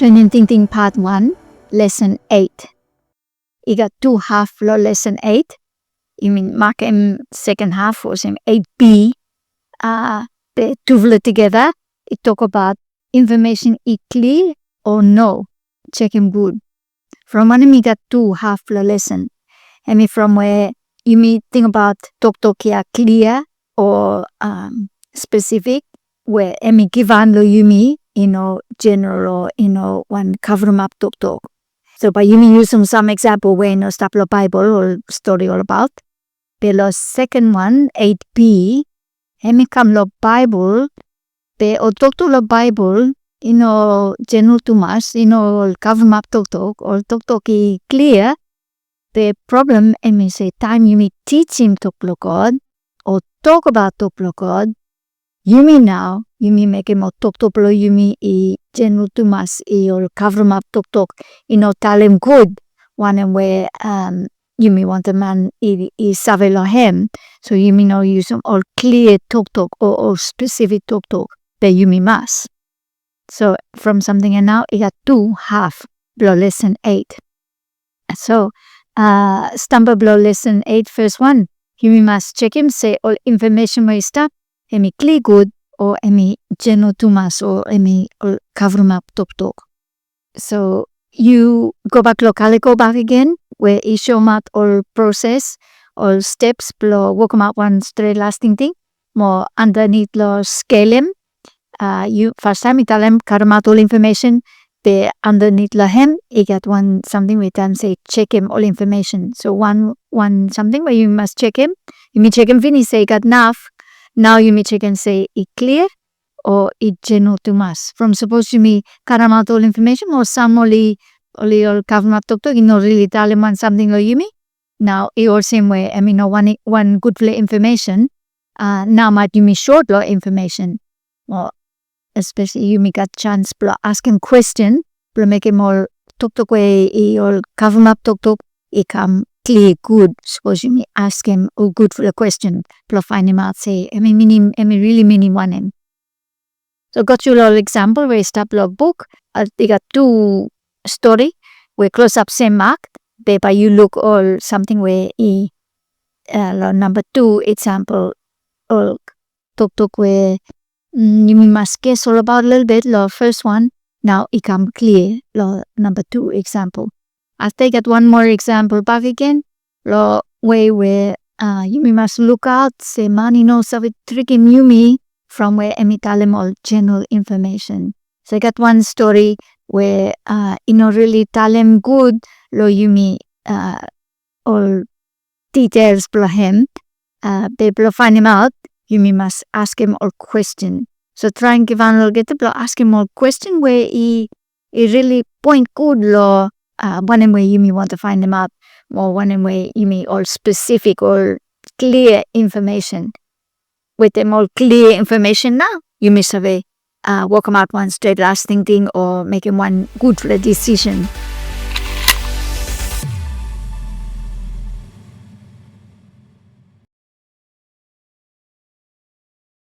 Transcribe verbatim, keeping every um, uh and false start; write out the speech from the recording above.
Learning Tingting Part One, Lesson Eight. I gat tu haf long Lesson Eight. Yumi makem second half olsem eight B. Uh, be tufala tugeta i tok abaot information i klia o no. Jekem gud. From wanem i gat tu haf long lesson? Hemi from we yumi tingbaot toktok ya klia o, um, spesifik, we hemi givhan long yumi, i no jeneral o i no wan kavremap toktok. So bae yumi yusum sam eksampol we i no stap long Baebol o stori olbaot. Be long seken wan, eight B, hemi kam long Baebol, be ol toktok long Baebol i no jeneral tumas, i no ol kavremap toktok, ol toktok i klia. Be problem hemi se taem yumi tijim tok blong God o tokbaot tok blong God, yumi nao, yumi mekem ol toktok blong yumi i jeneral tumas, i ol kavremap toktok, i no talem gud wanem we, um, yumi wantem man i, i save long hem. So yumi no yusum ol klia toktok o ol spesifik toktok, be yumi mas. So from samting ya nao i gat tu haf blong lesson eight. So, uh, stamba blong lesson eight, fes wan, yumi mas jekem se ol infomesen we i stap, hemi klia gud o hemi jeneral tumas o hemi ol kavremap toktok. So yu gobak long kaliko bakegen we i soemaot ol proses, ol steps blong wokemaot wan stret las tingting. Mo andanit long skelem, uh, yu fastaem i talem karemaot ol infomesen, be andanit long hem i gat wan samting we i talem se jekem ol infomesen. So wan, wan samting we yumi mas jekem, yumi jekem finis se i gat naf, nao yumi jekem se i klia o i jeneral tumas. From sapos yumi karemaot ol infomesen o sam oli, oli ol kavremap toktok i no rili talem wan samting long yumi, nao i olsem we hemi no wan, wan gudfala infomesen, uh, nao maet yumi sot long infomesen. O espeseli yumi gat janis blong askem kwesten blong mekem ol toktok we i ol kavremap toktok i kam klia gud. Sapos yumi askem ol gudfala kwesten blong faenemaot se hemi minim, hemi rili minim wanem. So go tru long ol eksampol we i stap long buk, uh, i gat tu stori we klosap sem mak, be bae yu luk ol samting we i, uh, long namba tu eksampol, ol toktok we, mm, yumi mas ges olbaot lelebet long fes wan, nao i kam klia long namba tu eksampol. Afta i gat wan moa eksampol bakegen long wei we, uh, yumi mas lukaot se man i no save trikim yumi from we hemi talem ol jeneral infomesen. So i gat wan stori we, uh, i no rili talem gud long yumi, uh, ol details blong hem, uh, be blong faenemaot yumi mas askem ol kwesten. So traem givhan olgeta blong askem ol kwesten we i, i rili poen gud long, uh, wanem we yumi wantem faenemaot, o wanem we yumi ol spesifik, ol klia infomesen. Wetem ol klia infomesen nao yumi save, uh, wokemaot wan stret las tingting o mekem wan gudfala desisen.